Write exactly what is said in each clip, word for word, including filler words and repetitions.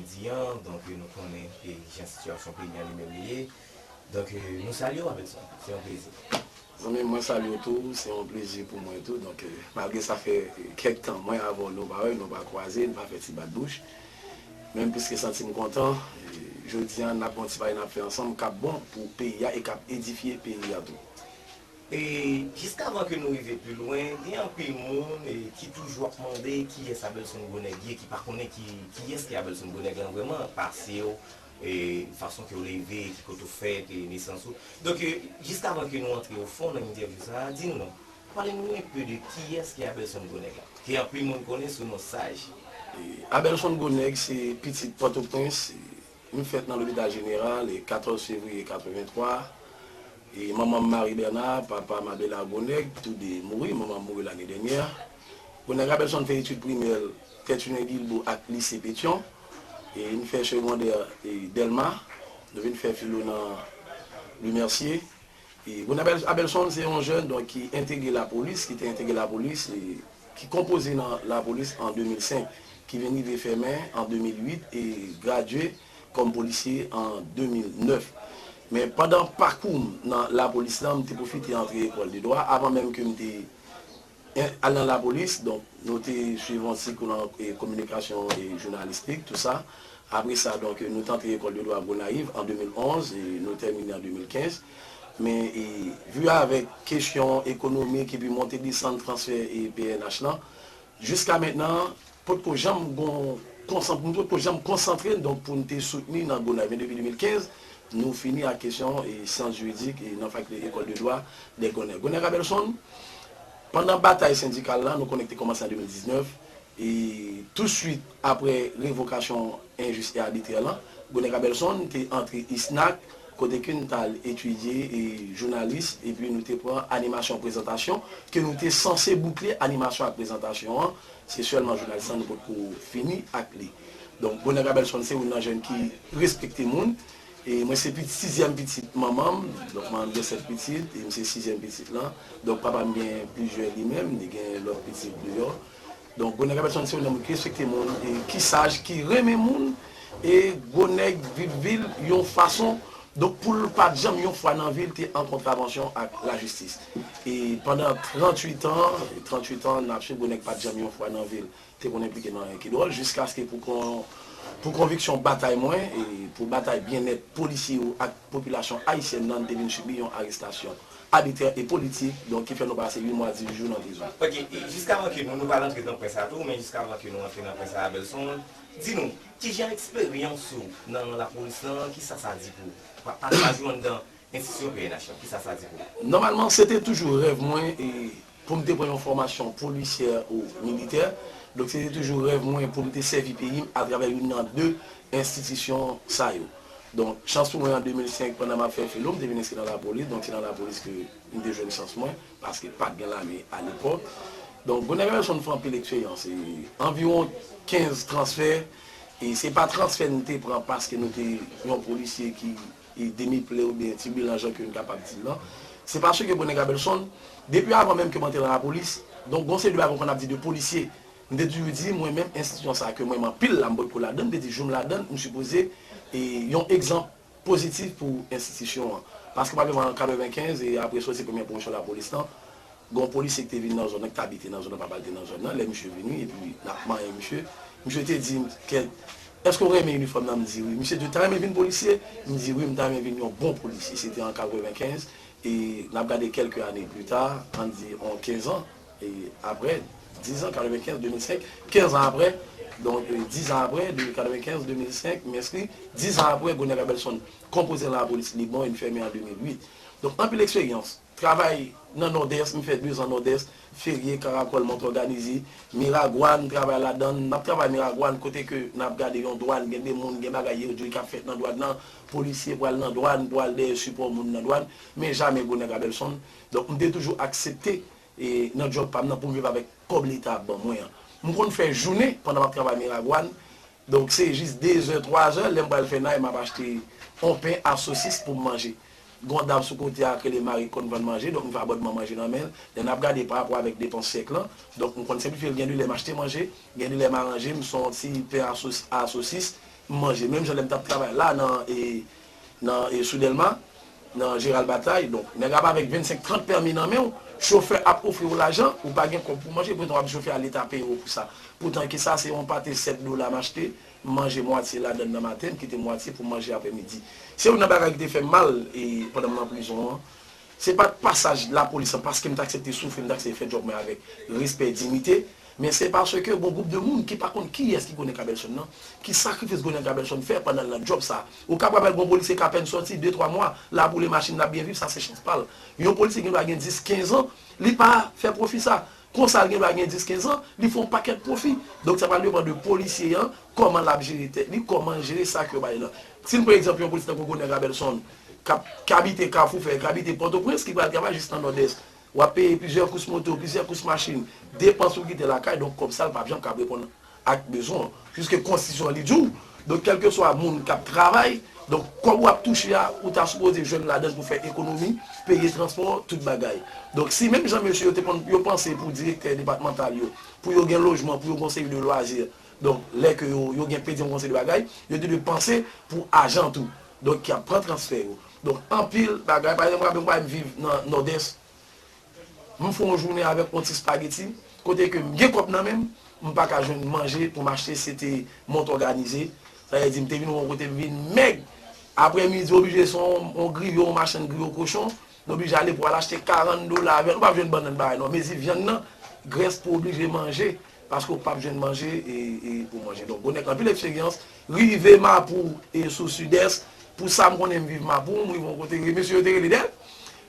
Di an, donk, nou konnen, e, jan sitiyasyon peyi a li menm li ye. Donk, e, nou salye w, Abelson. Se yon plezi. Zanmi m, mwen salye w tou, se yon plezi pou mwen tou. Donk, e, malgre sa fè, e, kèk tan, mwen avè w, nou pa wè, nou pa kwaze, nou pa fè ti bat bouch. Men m plis ke santi m kontan. E, jodi a, n ap gen yon ti bagay n ap fè ansanm, k ap bon pou peyi a e k ap edifye peyi a tou. E jiskavan ke nou rive pi lwen, gen anpil moun e, ki toujou ap mande kiyès Abelson Gwo Nèg ye, ki pa konnen ki, kiyès ki Abelson Gwo Nèg lan vrèman, pase w, e fason ke w leve, ki kote w fèt, e nesans ou. Donk, e, jiskavan ke nou antre o fon nan entèvyou sa a, di nou non. Pale nou enpe de kiyès ki Abelson Gwo Nèg lan, ke anpil moun konnen sou non Saj. E, Abelson Gwo Nèg se pitit Pòtoprens, e, M fèt nan Lopital Jeneral e katòz fevriye katrevenntwa. E manman m Marie Bernard, papa m Abelard Gwo Nèg, tou de mouri. Manman m mouri lane dènyè. Gwo Nèg Abelson fè etid primè l Tèt Imen Guilbault ak Lise Petyon. E n fè segondè e Dèlma. Nou vin fè filo nan Louis Mercier. E Gwo Nèg Abel- Abelson se yon jèn donk ki entegre lapolis, ki te entegre lapolis, e ki konpoze nan lapolis an de mil senk, ki vin rive fèmen an de mil uit e gradye kòm polisye an de mil nèf. Men pandan pakou m nan lapolis la, m te pwofite antre ekòl de dwa avan menm ke m te en- al nan lapolis. Donk, nou te swiv yon ti kou nan e, kominikasyon e jounalistik, tou sa. Apre sa, donk, nou te antre ekòl de dwa Gonayiv an de mil onz e nou tèmine an de mil kenz. Men, e, vi avèk kesyon ekonomik epi monte desann transfè e P N H lan, jiska mentnan, potko janm gon konsan- nou potko janm konsantre n donk pou n te soutni nan Gonayiv. Men depi de mil kenz, nou fini ak kesyon e syans jiridik e nan fakilte ekòl de dwa dè Gwo Nèg. Gwo Nèg Abelson, pandan batay sendikal la, nou konnen ki te kòmanse an de mil diznèf, e touswit apre revokasyon enjis e abitrè lan, Gwo Nèg Abelson te antre ISNAC, kote ke n t al etidye e jounalis, epi nou te pran animasyon prezantasyon, ke nou te sanse boukle animasyon ak prezantasyon an, se sèlman jounalis lan nou potko fini ak li. Donk, Gwo Nèg Abelson se youn nan jèn ki respekte moun, e mwen se pit- sizyèm pitit manman m, donk manman m gen sèt pitit, e m se sizyèm pitit lan. Donk, papa m gen plizyè li menm, li gen lòt pitit deyò. Donk, Gwo Nèg Abelson se youn nan moun ki respekte moun, e ki saj, ki renmen moun, e Gwo Nèg viv vi l yon fason, donk, pou l pa t janm yon fwa nan vi l te an kontravansyon ak lajistis. E pandan tranntuit an, tranntuit an, n ap swiv, Gwo Nèg pa t janm yon fwa nan vi l te konn enplike nan anyen ki dwòl, jiskaske pou kon- pou konviksyon batay mwen, e pou batay byennèt polisye yo ak popilasyon ayisyèn nan, n te vin sibi yon arestasyon abitrè e politik, donk ki fè nou pase uit mwa dizuit jou nan prizon. Ok, e jiskavan ke nou, nou pral antre nan pwen sa tou, men jiskavan ke nou antre nan pwen sa, Abelson, di nou, kijan eksperyans ou nan lapolis lan, kisa sa di pou ou? Pa- Pataje w anndan enstitisyon P N H lan, kisa sa di pou ou? Nòmalman, se te toujou rèv mwen e pou m te pran yon fòmasyon polisyè ou militè. Donk, se te toujou rèv mwen pou m te sèvi peyi m atravè youn nan de enstitisyon sa yo. Donk, chans pou mwen, an de mil senk, pandan m ap fè filo, m te vin enskri nan lapolis. Donk, se nan lapolis ke m te jwenn chans mwen, paske pa t gen lame alepòk. Donk, Gwo Nèg Abelson fè anpil eksperyans. E anviwon kenz transfè. E se pa transfè n te pran paske nou te yon polisye ki e demi ple oubyen ti bilan jan ke n kapab di l lan, se paske Gwo Nèg Abelson, depi avan menm ke m antre nan lapolis, donk gon seri de bagay ou konn ap di de polisye. M te toujou di, mwen menm, enstitisyon sa a ke mwen m anpil la, m potko ladan l, m te di, jou m ladan l, m sipoze e yon egzanp pozitif pou enstitisyon an. Paske pa bliye mwen an katrevenkenz, e apre soti premyè pwomosyon lapolis lan, Gon polisye ki te vin nan zòn nan, ki t abite nan zòn nan, papa l te nan zòn nan, lè misye vini, epi n ap manyen misye. Misye te di m, kèt, èske w renmen inifòm nan? M di wi. Misye di, ou ta renmen vin polisye? M di wi, m ta renmen vin yon bon polisye. Se te an katrevenkenz, e n ap gade kèlke ane pli ta, ann di yon kenz an, e apre, diz an, katrevenkenz, de mil senk, kenz an apre, donk, e, diz an apre, de katrevenkenz, de mil senk, m enskri, diz an apre, Gwo Nèg Abelson konpoze nan lapolis, li bon, e n fèmen an de mil uit. Donk, anpil eksperyans. Travay nan Nòdès, m fè dezan Nòdès, Ferye, Karakòl, Mòntòganizi, Miragwàn, m travay ladan l. N ap travay Miragwàn, kote ke n ap gade yon dwàn, gen de moun, gen bagay yo di k ap fèt nan dwàn nan, polisye pral nan dwàn, pral dèyè sipò moun nan dwàn, men jamè Gwo Nèg Abelson. Donk, m te toujou aksepte, e, nan djòb pa m nan, pou m viv avèk kòb Leta ap ban mwen an. M konn fè jounen pandan m ap travay Miragwàn, Donk, se jis dezè, twazè, lè m pral fè nay, m ap achte yon pen a sosis pou m manje. Gon dam sou kote a k rele Mari k konn vann manje, donk m fè abòdman manje nan men l. Lè n ap gade parapò avèk depans syèk lan, donk m konn senplifye l, gen de lè m achte manje, gen de lè m aranje m se yon ti pen a sos- a sosis, M manje, menm jan lè m t ap travay la nan, e, nan, e, sou Dèlma, nan Jeral Batay. Donk, nèg ap avèk vennsenk, trant pèmi nan men w, chofè ap ofri w lajan, ou pa gen kòb pou manje, poutan w ap di chofè a Leta peye w pou sa. Poutan ke sa se yon pate sèt dola m achte, m manje mwatye ladan l nan maten, m kite mwatye pou m manje aprèmidi. Se youn nan bagay ki te fè m mal, e, pandan m nan prizon an. Se pa t pasaj lapolis lan, paske m t aksepte soufri, m t aksepte fè djòb mwen avèk respè, diyite, men se paske gon gwoup de moun ki pa konn kiyès ki Gonèg Abelson nan, ki sakrifis Gonèg Abelson fè pandan l nan djòb sa. Ou ka pral wè gon polisye k apèn sòti de twa mwa, l ap woule machin, l ap byen viv, sa se chans pa l. Yon polisye gen dwa gen dis, kenz an, li pa fè pwofi sa. Konsa l gen dwa gen dis, kenz an, li fè yon pakèt pwofi. Donk sa pral depann de polisye an, kòman l ap jere tèt li, kòman l jere sa ke yo ba li lan. Si n pran egzanp yon polisye tankou Gonèg Abelson, k ap, k abite Kafou Fèy, k abite Pòtoprens, ki pral travay jis nan Nòdès, w ap peye plizyè kous moto, plizyè kous machin, depans ou kite lakay, donk kòb sa l p ap janm kab reponn ak bezwen w. Piske konstitisyon an li di w, donk kèlkeswa moun k ap travay, donk kòb w ap touche a, ou ta sipoze jwenn ladan l pou fè ekonomi, peye transpò, tout bagay. Donk si menm jan mesye yo te konn, yo panse pou direktè depatmantal yo, pou yo gen lojman, pou yo gen yon seri de lwazi, donk lè ke yo, yo gen pedi yon seri de bagay, yo te dwe panse pou ajan tou. Donk ki ap pran transfè yo. Donk anpil bagay, pa egzanp, m raple m pa m viv nan Nòdès, m fè yon jounen avèk yon ti spageti, kote ke m gen kòb nan men m, m pa ka jwenn manje pou m achte, se te mont òganize. Sa vle di m te vin yon kote m vin mèg. Aprèmidi, oblije se yon, yon griyo, yon machann griyo kochon, m oblije ale pou al achte karant dola vyann, ou p ap jwenn bannann bagay non, mezi vyann nan, grès pou oblije manje, paske ou p ap jwenn manje e, e pou manje. Donk, Gonèg anpil eksperyans, rive Mapou e sou Sidès, pou sa m konnen m viv Mapou, m rive yon kote, mesye yo te rele dèyè,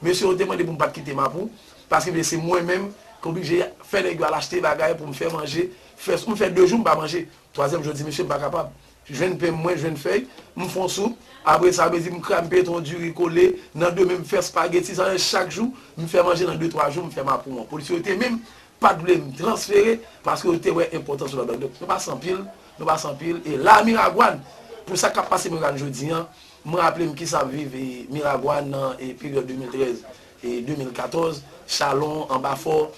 mesye yo te mande pou m pa t kite Mapou, paske se mwen menm ki oblije fè nèg yo al achte bagay pou m fè manje, fè, m fè de jou m pa manje, twazyèm jou yo di, mesye, m pa kapab, jwenn pen mwen, jwenn fèy, m fè yon soup, apre sa, yo di m kra-, m pete yon diri kole, nan demen m fè spageti, sa vle di chak jou, m fè manje nan de twa jou, m fè Mapou an. Polisye yo te menm pa t vle m transfere, paske yo te wè enpòtans yo ladan. Donk, nou pase anpil, nou pase anpil, e la Miragwàn, pou sa k ap pase Miragwàn jodi an, m raple m kisa ap viv, e, Miragwàn nan, e, peryòd de mil trèz e de mil katòz, Chalon, Anbafò,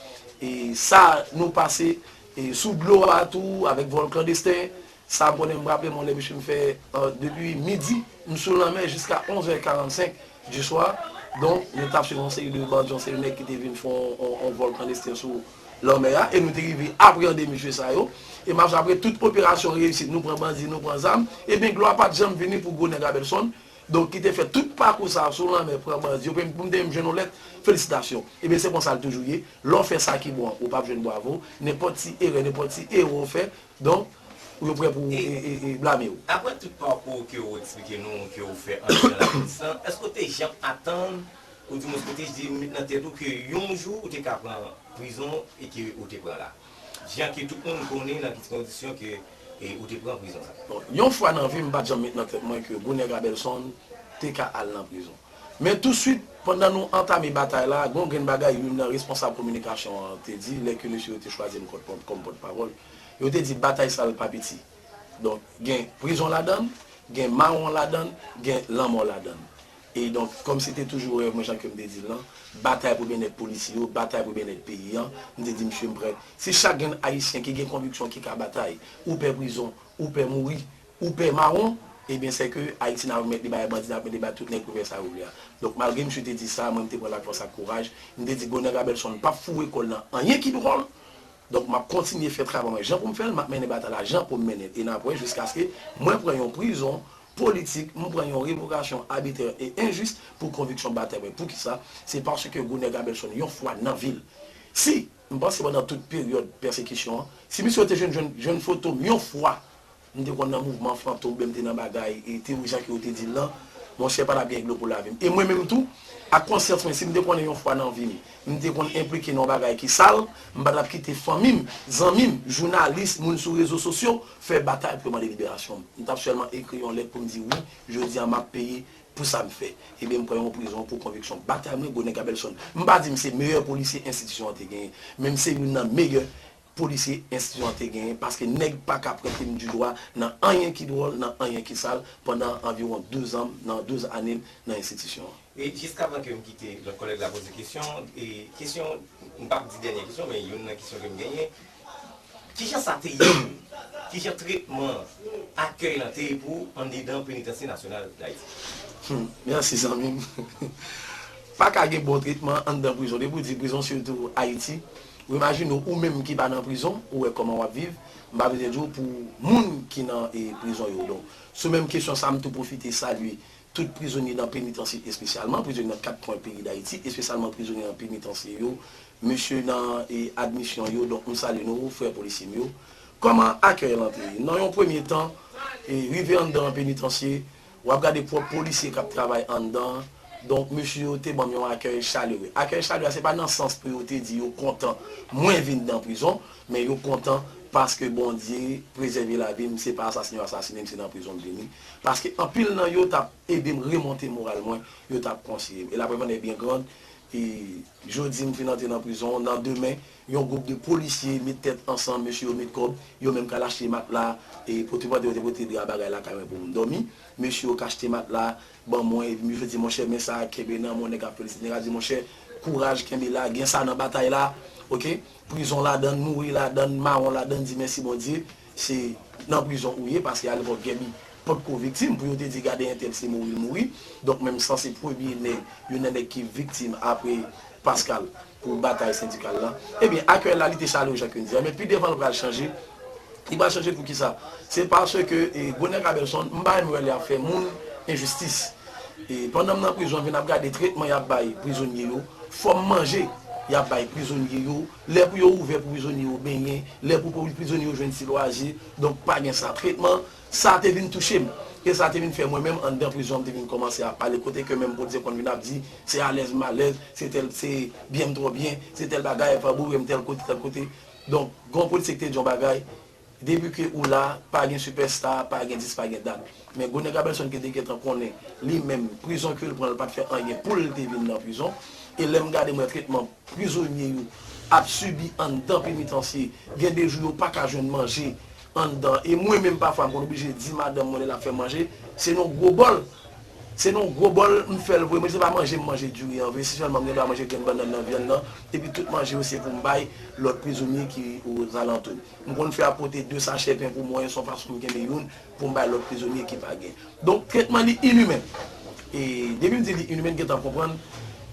e sa nou pase, e sou dlo a tou, avèk vòl klandesten, sa m konnen, m raple m yon lè, mesye, m fè, e, depi midi, m sou lanmè jiska onz è karannsenk du soir. Donk, nou t ap swiv yon seri de bandi, yon seri de nèg ki te vin fè yon, yon, yon vòl klandesten sou lanmè a, e nou te rive apreyande mesye sa yo. E m ap di, apre tout operasyon reyisit, nou pran bandi, nou pran zam, ebyen, glwa pa t janm vini pou Gonèg Abelson. Donk, ki te fè tout pakou sa a sou lanmè, pran bandi yo, pou m te menm jwenn yon lèt felisitasyon. Ebyen, se konsa l toujou ye. Lè w fè sa ki bon an, ou p ap jwenn bwavo. Nenpòt ti erè, nenpòt ti erè w fè, donk, yo prè pou e, e, e, blame w. Apre tout pakou ke w eksplike nou, ke w fè anndan lapolis lan, èske w te janm atann, oudimwens ou te janm met nan tèt ou ke yon jou ou te ka pran prizon e ke ou te pran la? Jan ke tout moun konnen nan ki kondisyon ke, e, ou te pran prizon sa. Bon, yon fwa nan vi m, m pa t janm met nan tèt mwen ke Gonèg Abelson te ka al nan prizon. Men touswit, pandan nou antame batay la, gen yon grenn bagay youn nan responsab kominikasyon an te di, lè ke mesye yo te chwazi m kòm, kòm pòtpawòl, yo te di batay sa l pa piti. Donk, gen prizon ladan l, gen mawon ladan l, gen lanmò ladan l. E donk, kòm se te toujou rèv mwen, jan ke m te di l lan, batay pou byennèt polisye yo, batay pou byennèt peyi an, m te di misye m prè. Si chak grenn Ayisyen ki gen konviksyon ki ka batay, ou pè prizon, ou pè mouri, ou pè mawon, ebyen, sèke Ayiti n ap remèt li bay bandi, n ap remèt li bay tout nèg pou fè sa yo vle a. Donk, malgre misye te di sa, mwen, m te pran lafòs ak kouraj, m te di, Gonèg Abelson p ap foure kò l nan anyen ki dwòl, Donk, m ap kontinye fè travay mwen jan pou m fè l, m ap mennen batay la jan pou m mennen l. E n ap wè jiskaske mwen pran yon prizon politik, m pran yon revokasyon abitè e enjis pou konviksyon batay mwen. Poukisa? Se paske Gonèg Abelson yon fwa nan vi l. Si, m panse pandan tout peryòd pèsekisyon an, si misye yo te jwenn, jwenn, jwenn foto m yon fwa, m te konn nan mouvman fantom, oubyen m te nan bagay, e, teori jan ke yo te di l lan, monchè, pa t ap gen dlo pou lavi m. E mwen menm tou, ak konsyans mwen, si m te konnen yon fwa nan vi m, m te konn enplike nan yon bagay ki sal, m pa t ap kite fanmi m, zanmi m, jounalis, moun sou rezo sosyo, fè batay pou yo mande liberasyon m. M t ap sèlman ekri yon lèt pou m di, wi, jodi a m ap peye pou sa m fè. Ebyen, m pran yon prizon pou konviksyon batay mwen, Gonèg Abelson. M pa di m se meyè polisye enstitisyon an te genyen, men m se youn nan meyè polisye enstitisyon an te genyen, paske nèg pa ka pwente m di dwa nan anyen ki dwòl, nan anyen ki sal, pandan anviwon douz an, nan douz ane m nan enstitisyon an. E jiskavan ke m kite lòt kòlèg la poze kesyon, e kesyon, m p ap di dènye kesyon, men youn nan kesyon ke m genyen, kijan sa te ye? Kijan tretman akèy lan te ye pou ou anndedan Penitansye Nasyonal Dayiti? Hmm, mèsi zanmi m. Pa ka gen bon tretman anndan prizon. Depi w di prizon, sitou Ayiti, ou imajine w, ou menm ki pa nan prizon, ou wè kòman w ap viv. M pa bezwen di w pou moun ki nan e, prizon yo. Donk, sou menm kesyon sa, m tou pwofite salye tout prizonye nan penitansye, espesyalman prizonye nan kat kwen peyi Dayiti, espesyalman prizonye nan penitansye yo, mesye nan e, admisyon yo. Donk, m salye nou, frè polisye m yo. Kòman akèy lan te ye? Nan yon premye tan, e, rive anndan penitansye, w ap gade pwòp polisye k ap travay anndan an. Donk, mesye yo te ban m yon akèy chalere. Akèy chalere a, se pa nan sans pou yo te di yo kontan mwen vin nan prizon, men yo kontan paske Bondye prezève lavi m, se pa asasine yo asasine m, se nan prizon m vini. Paske anpil nan yo t ap ede m remonte moral mwen, yo t ap konseye m. E la preuve en est bien grande, e jodi m fin antre nan prizon, nan demen, yon gwoup de polisye met tèt ansanm, mesye yo met kòb, yo menm k al achte matla, e pòtepòte yo te pote dra bagay lakay mwen pou m dòmi. Mesye yo k achte matla ban mwen, epi mesye di, monchè, men sa, kenbe nan men w, nèg ap felisite, nèg ap di, monchè, kouraj, kenbe la, gen sa nan batay la, oke? Prizon ladann, mouri ladann, mawon ladann, di mèsi Bondye, se nan prizon ou ye, paske alepòk Gèbi potko viktim pou yo te di gade entèl se mouri l mouri. Donk, menm san se premye nèg, youn nan nèg ki viktim apre Pascal pou batay sendikal la. Ebyen, akèy la, li te chalere jan ke n di a, men pi devan l pral chanje. Li pral chanje poukisa? Se paske e, Gonèg Abelson, m pa renmen wè lè y ap fè moun enjistis. E, pandan m nan prizon, m vin ap gade tretman y ap bay prizonye yo, fòm manje y ap bay prizonye yo, lè pou yo ouvè pou prizonye yo benyen, lè pou pou prizonye yo jwenn ti lwazi. Donk, pa gen sa. Tretman sa te vin touche m. E sa te vin fè mwen menm anndan prizon an, m te vin kòmanse ap pale, kote ke menm polisye konn vin ap di, se alèz m alèz, se tèl, se byen m twò byen, se tèl bagay, fò boure m tèl kote, tèl kote. Donk, gen yon polisye ki te di yon bagay, depi ke ou la, pa gen sipèsta, pa gen dis, pa gen dat. Men Gonèg Abelson ki te gentan konnen, li menm, prizon ke l pran, l pa t fè anyen pou l te vin nan prizon. E lè m gade, m wè tretman prizonye yo ap sibi anndan penitansye. Gen de jou yo pa ka jwenn manje anndan. E mwen menm, pafwa, m konn oblije di madanm mwen lè l ap fè manje, se nan gwo bòl. Se nan gwo bòl m fè l voye manje. Se pa manje m manje diri an vre. Si sèlman m gen dwa manje grenn bannann nan, vyann nan, epi tout manje yo se pou m bay lòt prizonye ki ozalantou. M konn fè ap pote de sachè pen pou mwen, se yon fason m kenbe youn pou m bay lòt prizonye ki pa gen. Donk, tretman li inimen. E depi m di li inimen, gentan konprann.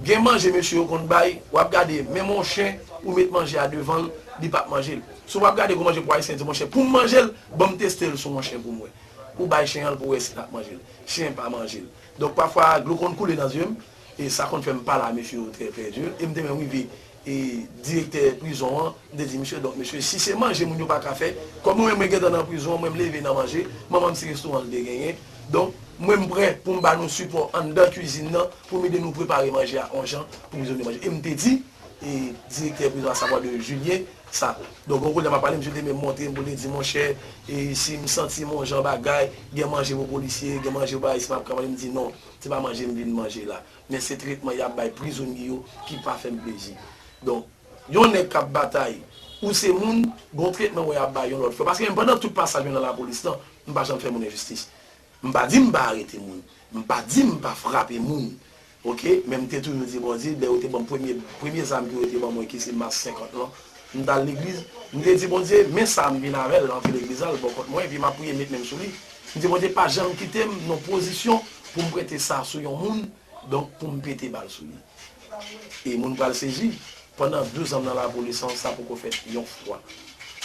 Gen manje mesye yo konn bay, w ap gade, menm yon chen, ou met manje a devan l, li p ap manje l. Si w ap gade gon manje pou Ayisyen, di, monchè, pou m manje l, ban m teste l sou yon chen pou m wè. Ou bay chen an l pou w wè si l ap manje l. Chen pa manje l. Donk, pafwa, dlo konn koule nan zye m, e sa konn fè m pale a mesye yo trè, trè di. E m te menm rive e direktè prizon an, m te di, mesye, donk, mesye, si se manje moun yo pa ka fè, kòm mwen menm mwen gentan nan prizon an, mwen m leve nan manje, manman m se restoran l te genyen. Donk, mwen m prè pou m ba nou sipò anndan kwizin nan, pou m ede nou prepare manje a yon jan, pou prizonye manje. E m te di, e direktè prizon an, savwa de Julien, sa. Donk, yon kote m ap pale, misye te menm montre m pou l te di, monchè, e si m santi m yon jan bagay, gen manje pou polisye, gen manje pou bagay, si m ap ka manje, m di, non, se pa manje m vin manje la. Men se tretman y ap bay prizonye yo ki pa fè m plezi. Donk, yon nèg k ap batay, ou se moun, gon tretman wè y ap bay yon lòt frè. Paske menm pandan tout pasaj mwen nan lapolis lan, m pa janm fè moun enjistis. M pa di m pa arete moun. M pa di m pa frape moun. Oke? Men m te toujou di Bondye, lè yo te ban m premye, premye zam ke yo te ban mwen, ki se mas senkant lan, m t al legliz, m te di Bondye, men sa m vin avè l, antre legliz la, l bò kont mwen, epi m ap priye met men m sou li. M di Bondye, pa janm kite m nan pozisyon pou m prete sa sou yon moun, donk pou m pete bal sou li. E moun pral sezi, pandan douz an m nan lapolis an, sa poko fèt yon fwa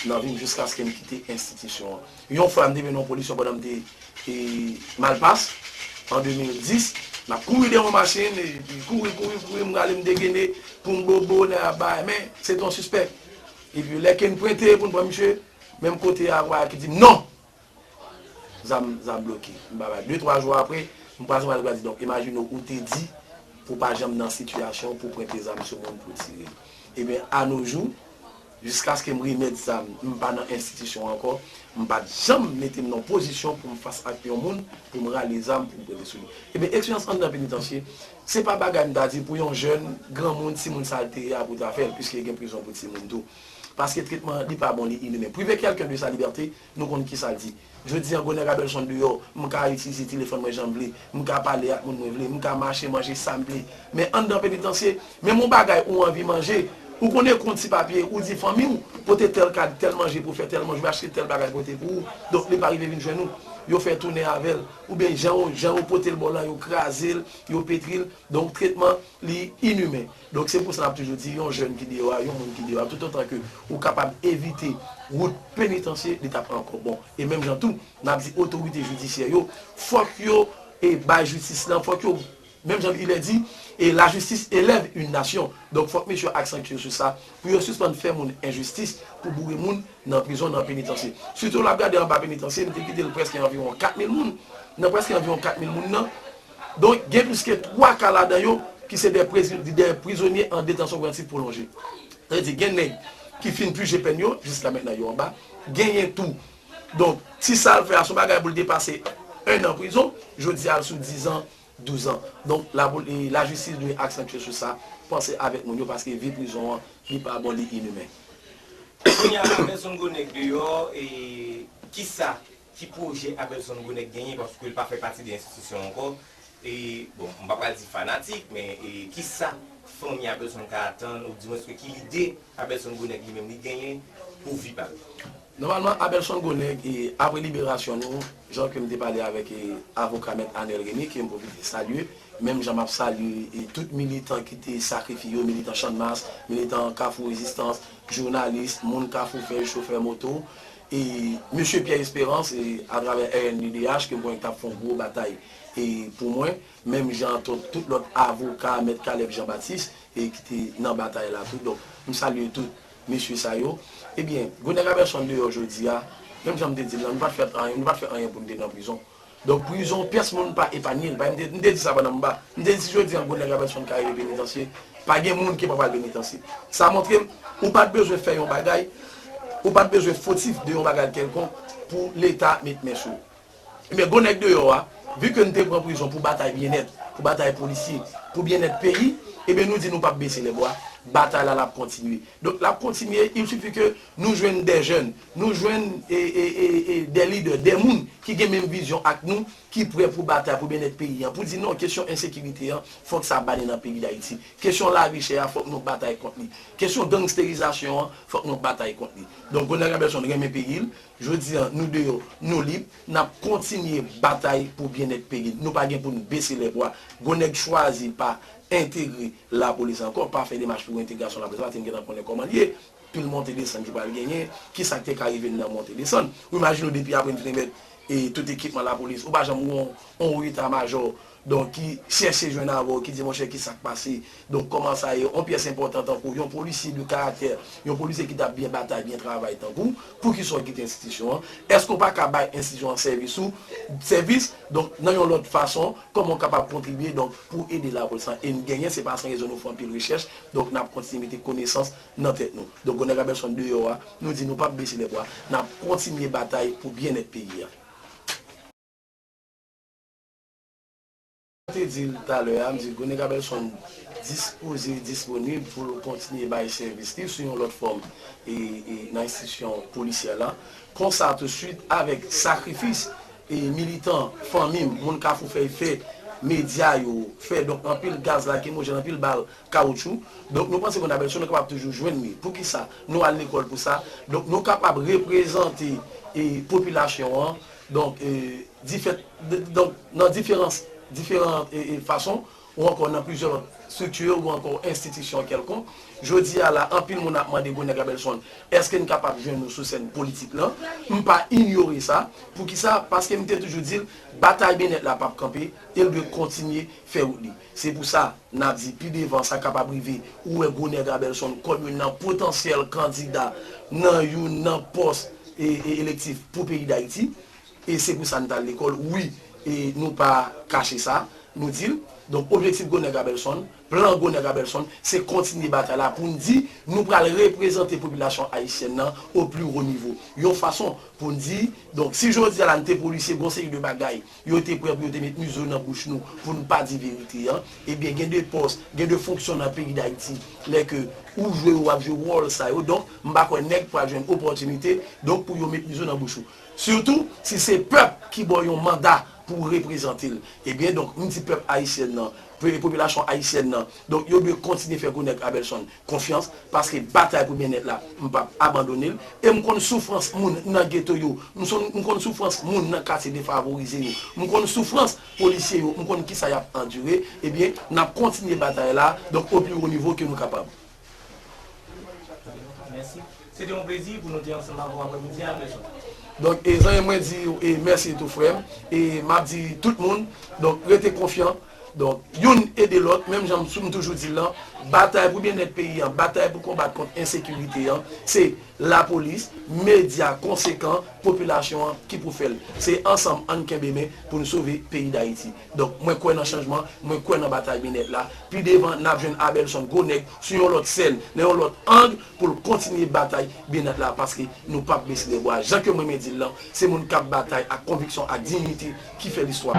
nan vi m jiskaske m kite enstitisyon an. Yon fwa m te vin nan yon pozisyon pandan m te e, Malpas, an de mil dis, m ap kouri dèyè yon machin, epi kouri, kouri, kouri, m rale m degene pou m bobo, nèg ap bay, men se te yon sispèk. Epi lè ke n pwente pou n pran misye, menm kote a, vwayal ki di m non! Zam, zam bloke. M pa bay. De, twa jou apre, m kwaze m al gade, donk, imajine w, ou te di pou pa janm nan sitiyasyon pou pwente zam sou moun pou tire. Ebyen, anojou, jiskaske m remèt zam, m pa nan enstitisyon ankò, m pa t janm mete m nan pozisyon pou m fas ak yon moun, pou m rale zam, pou m pwente sou li. Ebyen, eksperyans anndan penitansye, se pa bagay m ta di pou yon jèn, granmoun, timoun sa l te ye a pou ta fè l, piske gen prizon pou timoun tou. Paske tretman, li pa bon, li inimen. Priver quelqu'un de sa liberté, nou konn kisa l di. Jodi a, gwo nèg Abelson deyò, m ka itilize telefòn mwen jan m vle, m ka pale ak moun mwen vle, m ka mache manje sa m vle. Men anndan penitansye, menm yon bagay ou anvi manje, Ou konnen kont ti papye, ou di fanmi w, pote tèl kad, tèl manje pou fè tèl manje, ou achte tèl bagay pote pou ou. Donk, li pa rive vin jwenn ou. Yo fè tounen avè l. Oubyen jan yo, jan yo pote l ba w lan, yo kraze l, yo petri l. Donk, tretman, li inimen. Donk, se pou sa n ap toujou di, yon jèn ki deyò a, yon moun ki deyò a, toutotan ke ou kapab evite wout penitansye, li t ap ankò bon. E menm jan tou, n ap di otorite jidisyè yo, fòk yo, e, bay jistis lan, fòk yo Menm jan il est dit, et la justice élève une nation. Donk, fòk mesye yo aksantye sou sa, pou yo sispann fè moun enjistis, pou boure moun nan prizon, nan penitansye. Sitou, l ap gade anba penitansye, nou te kite l prèske anviwon kat mil moun. Nan prèske anviwon kat mil moun nan, donk, gen plis ke twa ka ladan yo ki se de prezi-, de prizonye an detansyon prevantiv pwolonje. Sa vle di, gen nèg ki fin pije pèn yo, jiska mentnan yo anba. Genyen tou. Donk, si sa l fè a, se yon bagay pou l te pase en an prizon, jodi a, l sou dizan, douzan. Donk, lapoli-, e, lajistis dwe aksantye sou sa, panse avèk moun yo, paske vi prizon an, li pa bon, li inimen. Kounye a, Abelson Gwo Nèg deyò, e kisa, ki pwojè Abelson Gwo Nèg genyen, paske l pa fè pati de enstitisyon ankò, e, bon, m pa pral di fanatik, men, e, kisa fanmi Abelson ka atann, oudimwens ki lide Abelson Gwo Nèg li menm li genyen pou vi pa l? Nòmalman, Abelson Gwo Nèg, e, apre liberasyon nou, jan ke m te pale avèk, e, avoka Mèt Anèl Rene, ke m pwofite salye, menm jan m ap salye, e, tout militan ki te sakrifye yo, militan Channmas, militan Kafou Rezistans, jounalis, moun Kafou Fèy, chofè moto, e, mesye Pierre Espérance, e, atravè R N D D H, ke m konnen k t ap fè yon gwo batay, e, pou mwen, menm jan tout, tout lòt avoka, Mèt Caleb Jean Baptiste, e, ki te nan batay la tou. Donk, m salye tout mesye sa yo. Ebyen, Gwo Nèg Abelson deyò jodi a, menm jan m te di l lan, nou pa t fè anyen, nou pa t fè anyen pou n te nan prizon. Donk, prizon, pyès moun pa epanye l. Paske m te, m te di sa pandan m ba. M te di, si jodi a Gwo Nèg Abelson ka rive penitansye, pa gen moun ki pa pral penitansye. Sa montre m, ou pa t bezwen fè yon bagay, ou pa t bezwen fotif de yon bagay kèlkonk pou Leta met men sou ou. Ebyen, Gwo Nèg deyò a, vi ke n te pran prizon pou batay byennèt, pou batay polisye, pou byennèt peyi, ebyen, nou di nou p ap bese lèbwa, batay la, l ap kontinye. Donk, l ap kontinye, il suffit ke nou jwenn de jèn, nou jwenn, e, e, e, e, de lidè, de moun ki gen menm vizyon ak nou, ki prè pou batay pou byennèt peyi an, pou di non, kesyon ensekirite an, fòk sa bale nan peyi Dayiti. Kesyon lavi chè a, fòk nou batay kont li. Kesyon gangsterizasyon an, fòk nou batay kont li. Donk, Gwo Nèg Abelson renmen peyi l, Jodi a, nou deyò, nou lib, n ap kontinye batay pou byennèt peyi n. Nou pa gen pou n bese lèbwa. Gwo Nèg chwazi pa entegre lapolis ankò, pa fè demach pou entegrasyon lapolis, paske n gentan konnen kòman l ye. Pil monte desann ki pral genyen, kisa k te ka rive n nan monte desann. Ou imajine w depi apre n fin remèt, e, tout ekipman lapolis, ou pa janm wè yon, yon eta majò donk, ki chèche jwenn avè w, ki di, monchè, kisa k pase? Donk, kòman sa ye? Yon pyès enpòtan tankou yon polisye de karaktè, yon polisye ki t ap byen batay, byen travay tankou w, poukisa w kite enstitisyon an? Èske w pa ka bay enstitisyon an sèvis ou, sèvis? Donk, nan yon lòt fason, kòman w kapab kontribye, donk, pou ede lapolis lan? E n genyen, se pa san rezon nou fè anpil rechèch, donk, n ap kontinye mete konesans nan tèt nou. Donk, Gwo Nèg Abelson deyò a, nou di nou p ap bese lèbwa, n ap kontinye batay pou byennèt peyi a. Te di l talè a, m di Gwo Nèg Abelson dispoze, disponib pou l kontinye bay sèvis li sou yon lòt fòm e, e nan enstitisyon polisyè la. Konsa, tousuit, avèk sakrifis e militan, fanmi m, moun Kafou Fèy fè, medya yo fè, donk anpil gaz lakrimojèn, anpil bal kawoutchou. Donk, nou panse Gwo Nèg Abelson, nou kapab toujou jwenn li. Poukisa? Nou al lekòl pou sa. Donk, nou kapab reprezante e popilasyon an. Donk, e, difèt, de, donk, nan diferans, diferan, e, e, fason, ou ankò nan plizyè lòt estrikti, ou ankò enstitisyon kèlkonk. Jodi a la, anpil moun ap mande Gwo Nèg Abelson, èske n kapab jwenn ou sou sèn politik lan? M pa inyore sa. Poukisa? Paske m te toujou di l, batay byennèt la p ap kanpe, e l dwe kontinye fè wout li. Se pou sa, n ap di, pi devan, sa kapab rive, ou wè Gwo Nèg Abelson kòm youn nan potansyèl kandida nan youn nan pòs e, e elektif pou peyi Dayiti. E se pou sa n t al lekòl. Wi, e nou pa kache sa, nou di l. Donk, objektif Gwo Nèg Abelson, plan Gwo Nèg Abelson, se kontinye batay la pou n di nou pral reprezante popilasyon ayisyèn nan au plus haut niveau. Yon fason pou n di, donk, si jodi a la n te polisye, gon seri de bagay, yo te prè pou yo te met mizo nan bouch nou, pou n pa di verite an, ebyen, gen de pòs, gen de fonksyon nan peyi Dayiti, lè ke ou jwe, w ap jwe wòl sa yo, donk, m pa kwè nèg pral jwenn opòtinite, donk, pou yo met mizo nan bouch ou. Sitou si se pèp ki ba w yon manda pou reprezante l. Ebyen, donk, m di pèp ayisyèn nan, pe- popilasyon ayisyèn nan, donk, yo dwe kontinye fè gwo nèg Abelson konfyans, paske batay pou byennèt la, m p ap abandone l. E m konn soufrans moun nan geto yo, m son- m konn soufrans moun nan katye defavorize yo, m konn soufrans polisye yo, m konn kisa y ap andire. Ebyen, n ap kontinye batay la, donk, o pli wo nivo ke nou kapab. Mèsi. Se te yon plezi pou nou te ansanm avè w aprèmidi a, Abelson. Donk, e zanmi mwen di e mèsi tou frè m. E m ap di tout moun, donk, rete konfyan. Donk, youn ede lòt, menm jan m toujou di l lan, batay pou byennèt peyi an, batay pou konbat kont ensekirite an, se lapolis, medya konsekan, popilasyon an ki pou fè l. Se ansanm ann kenbe men pou n sove peyi Dayiti. Donk, mwen kwè nan chanjman, mwen kwè nan batay byennèt la. Pi devan, n ap jwenn Abelson gwo nèg sou yon lòt sèn, nan yon lòt ang, pou l kontinye batay byennèt la, paske nou p ap bese lèbra. Jan ke mwen men di l lan, se moun k ap batay ak konviksyon, ak diyite ki fè listwa.